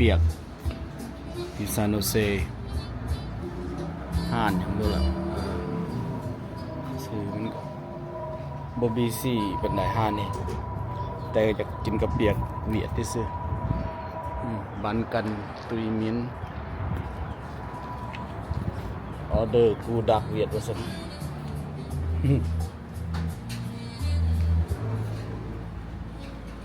ປຽກ ທີ່ຊານໂຮເຊ. ຮ້ານຫຍັງບໍ່ລະ ເອີ ຊື່ມັນກໍບໍ່ບີຊີປານໃດຮ້ານນີ້ ແຕ່ຢາກກິນເຂົ້າປຽກຫວຽດຊື່ໆ. ອືມ ບັນກັນຕຸຍມິນ ອອເດີກູດັກຫວຽດວ່າຊັ້ນ.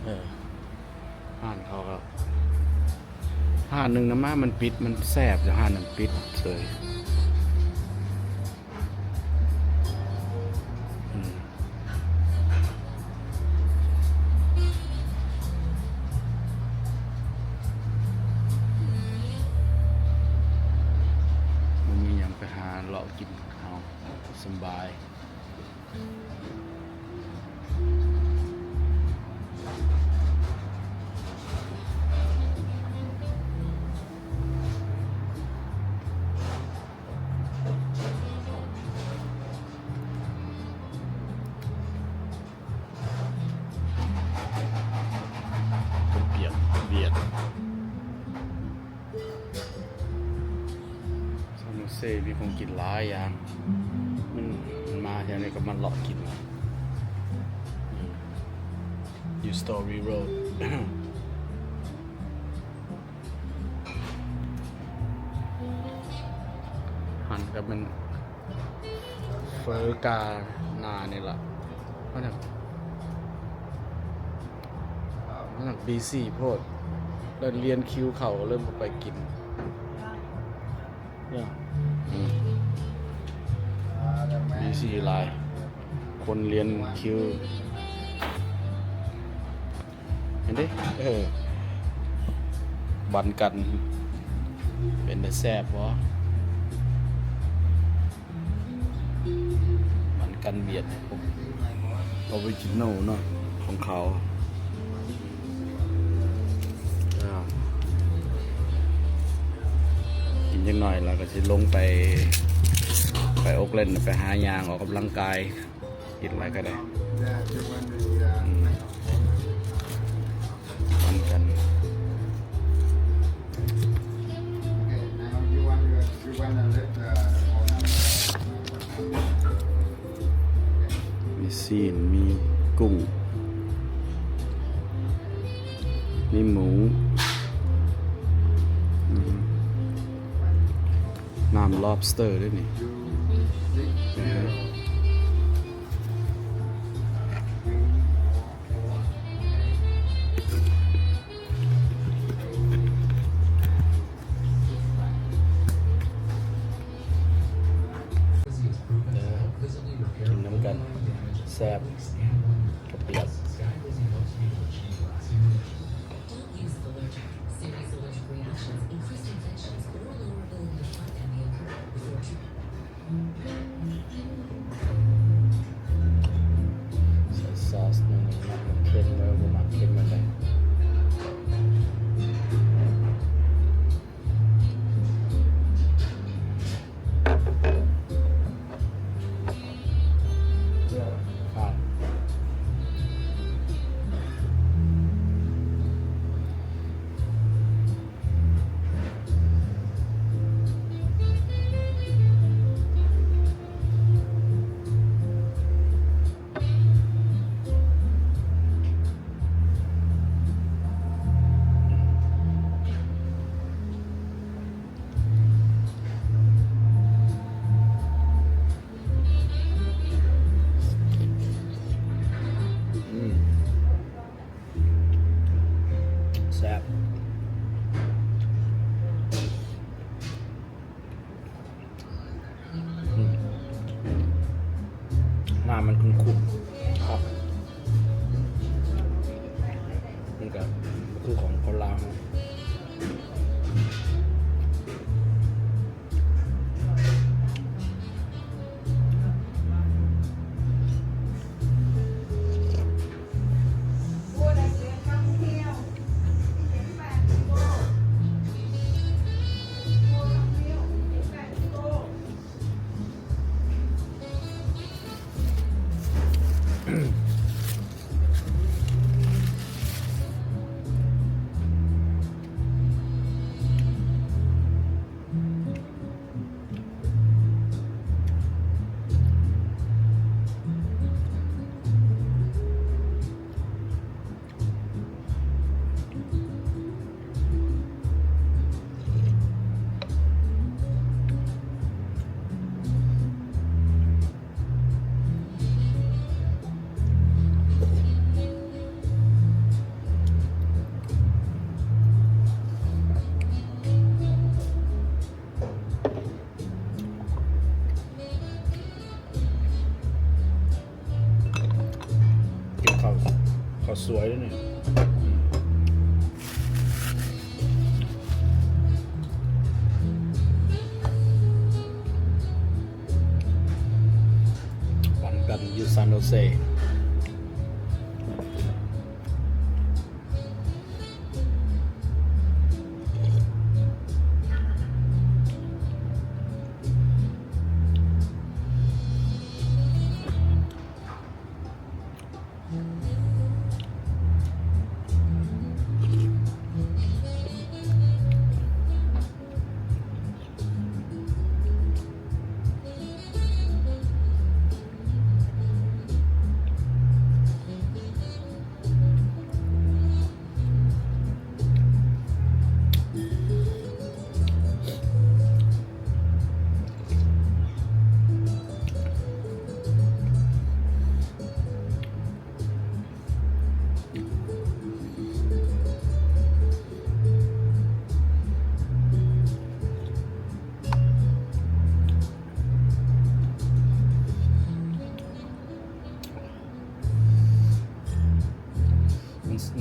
ເອີ ຮ້ານເຂົາກໍ ຮ້ານໜຶ່ງນະມາ ມັນປິດ ມັນແຊບຢູ່ ຮ້ານນັ້ນປິດເສີຍ. ອືມ ບໍ່ມີຫຍັງ ໄປຫາເລາະກິນເອົາ ສະບາຍ. ເປັນປຽກຫວຽດ. ຊານໂຮເຊມີຂອງກິນຫຼາຍຢ່າງ ມັນ ມັນມາແຖວນີ້ກໍມາເລາະກິນ ອືມ ຢູ່ສະຕໍຣີໂຣດ. ຫັ້ນກໍແມ່ນເຟີການານີ້ລະ ມັນຫຍັງ ມັນຫຍັງບີຊີໂພດ ແລ້ວລຽນຄິວເຂົ້າ ເລີຍບໍ່ໄປກິນ. ອືມ ບີຊີຫຼາຍ ຄົນລຽນຄິວ. ເຫັນເດ້ ເອີ ບັນກັນ ເປັນຕາແຊບບໍ່? ບັນກັນຫວຽດ ອໍຣິຈິນໍເນາະ ຂອງເຂົາ. ກິນຈັກໜ້ອຍແລ້ວກໍຊິລົງໄປ ໄປໂອກແລນ ໄປຫາຍ່າງອອກກຳລັງກາຍ. ກິນຫຼາຍກໍໄດ້ ອືມ ປັນກັນ. ມີຊີ້ນ ມີກຸ້ງ ມີໝູ ອືມ ນ້ຳລອບສະເຕີເດ້ນີ້. ເອີ ກິນນຳກັນ ແຊບ ກະປຽກ. Don't use Allergic. Serious allergic reactions, increased infections, or lower volume of fat can be occurring before treatment. ໃສ່ຊອສໜ້ອຍໜຶ່ງເນາະ ມັນເຄັມ ແຕ່ວ່າບໍ່ມັກເຄັມປານໃດ. ອືມ ແຊບ. ອືມ ນ້ຳມັນຂຸ້ນໆ ຄັກ ມັນກະຄືຂອງຄົນລາວເຮົາ. ສວຍເດ້ນີ້ ປັນກັນຢູ່ຊານໂຮເຊ.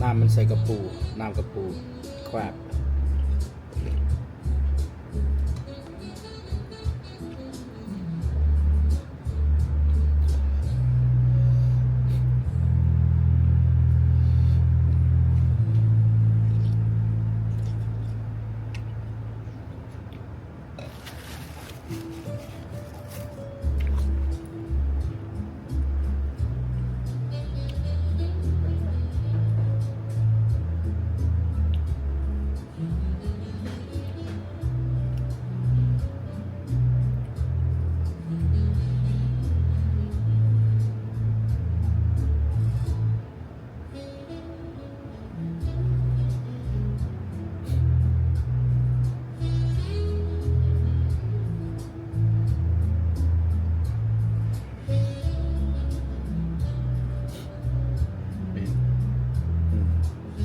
ນ້ຳມັນໃສ່ກະປູ ນ້ຳກະປູ crab.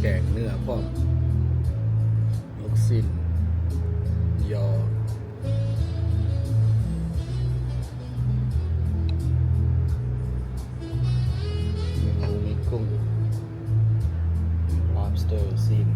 ແກງເນື້ອພ້ອມ ລູກຊີ້ນ ຍໍ ມີໝູ ມີກຸ້ງ lobster ຊີ້ນ.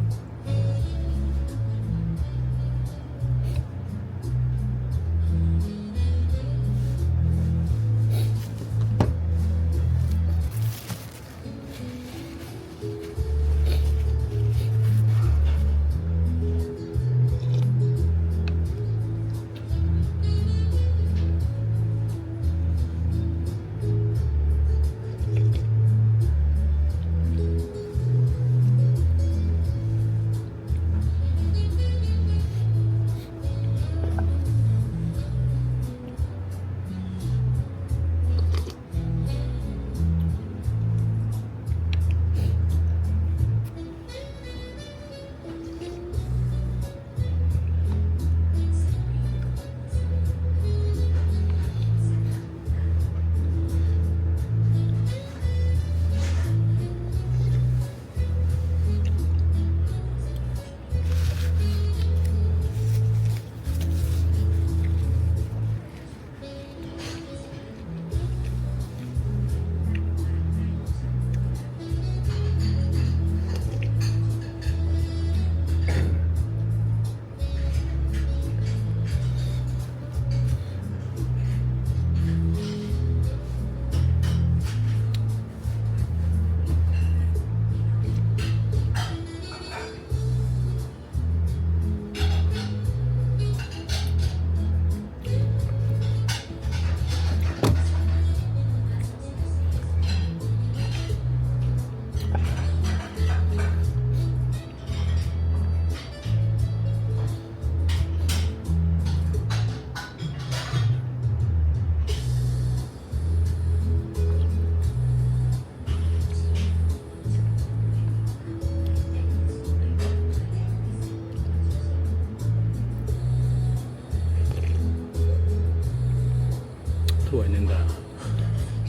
ຖ້ວຍໜຶ່ງກໍ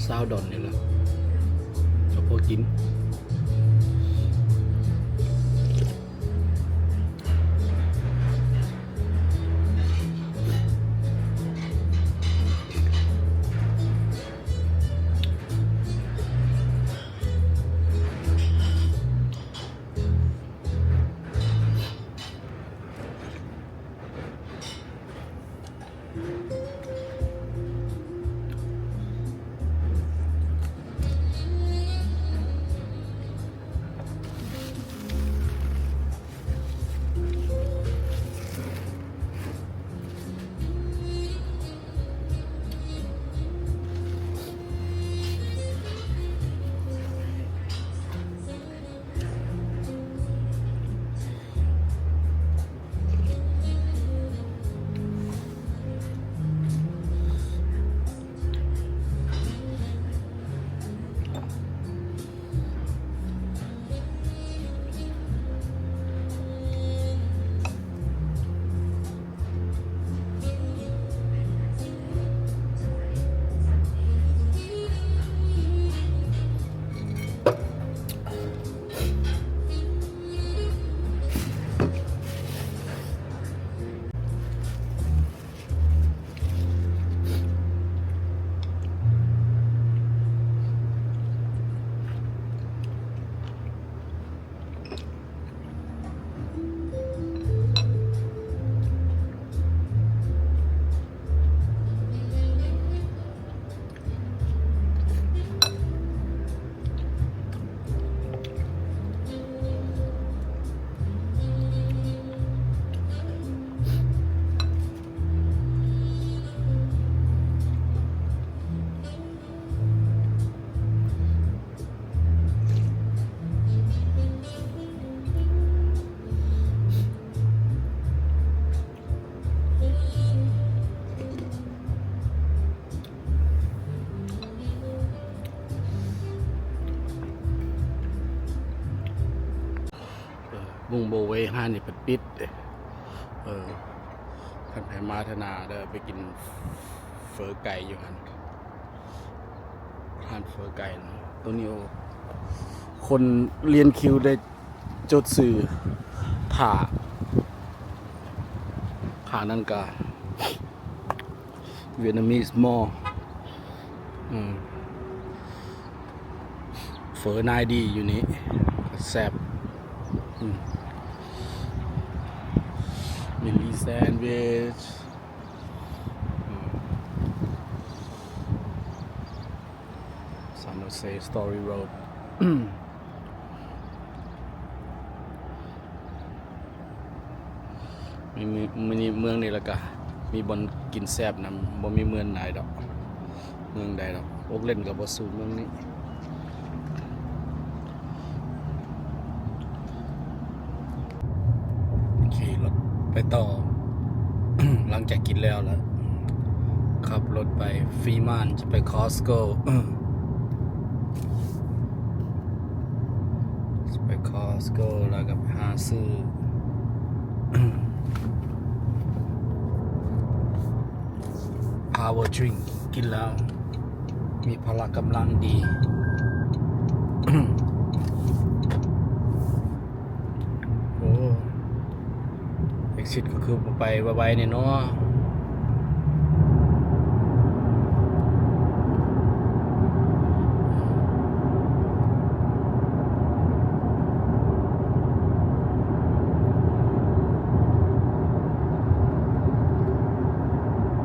ຊາວດອນນີ້ແຫຼະ ກໍພໍກິນ. ມຸ້ງໂບເວ ຮ້ານນີ້ເພິ່ນປິດເດ້. ເອີ ຄັນໃຜມາເທື່ອໜ້າເດີ ໄປກິນເຝີໄກ່ຢູ່ຫັ້ນ ຮ້ານເຝີໄກ່ນະ. ໂຕນີ້ ໂອ້ ຄົນລຽນຄິວໄດ້ຈົດຊື່ຖ້າ ຂ້າງນັ້ນກະ Vietnamese Mall ອືມ ເຝີນາຍດີຢູ່ນີ້ ແຊບ ອືມ ມີ sandwich ອືມ San Jose Story Road ມີ ມີ ມີເມືອງນີ້ ແລ້ວກະມີບ່ອນກິນແຊບນຳ. ບໍ່ມີເມືອງໃດດອກ ເມືອງໃດດອກ ໂອກແລນກະບໍ່ສູ້ເມືອງນີ້. ຂີ່ລົດໄປຕໍ່ ຫຼັງຈາກກິນແລ້ວລະ ຂັບລົດໄປຟຣີມອນ ຈະໄປຄອສໂກ ຈະໄປຄອສໂກ ແລ້ວກໍໄປຫາຊື້ power drink ກິນແລ້ວມີພະລະກຳລັງດີ. ໂອ້ exit ກໍຄືໄປໄວໆແດ່ເນາະ.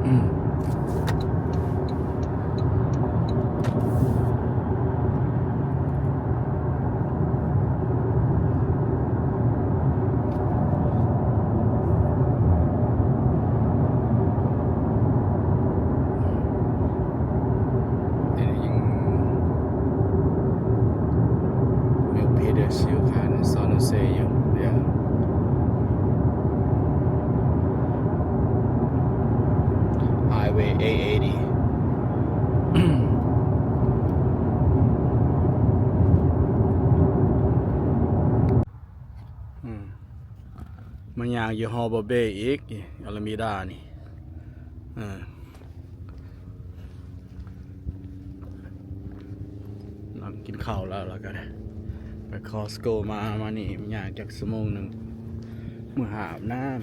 ອືມ Milpitas ຢູ່ຂ້າງ San Jose ຢູ່ yeah. Highway eight eighty. ອືມ ມາຍ່າງຢູ່ Harbor Bay ອີກ Alameda ນີ້ ເອີ ນັ່ງກິນເຂົ້າແລ້ວ ແລ້ວກໍໄປ Costco ມາ ມານີ້ ຍ່າງຈັກຊົ່ວໂມງໜຶ່ງ ເມືອອາບນ້ຳ.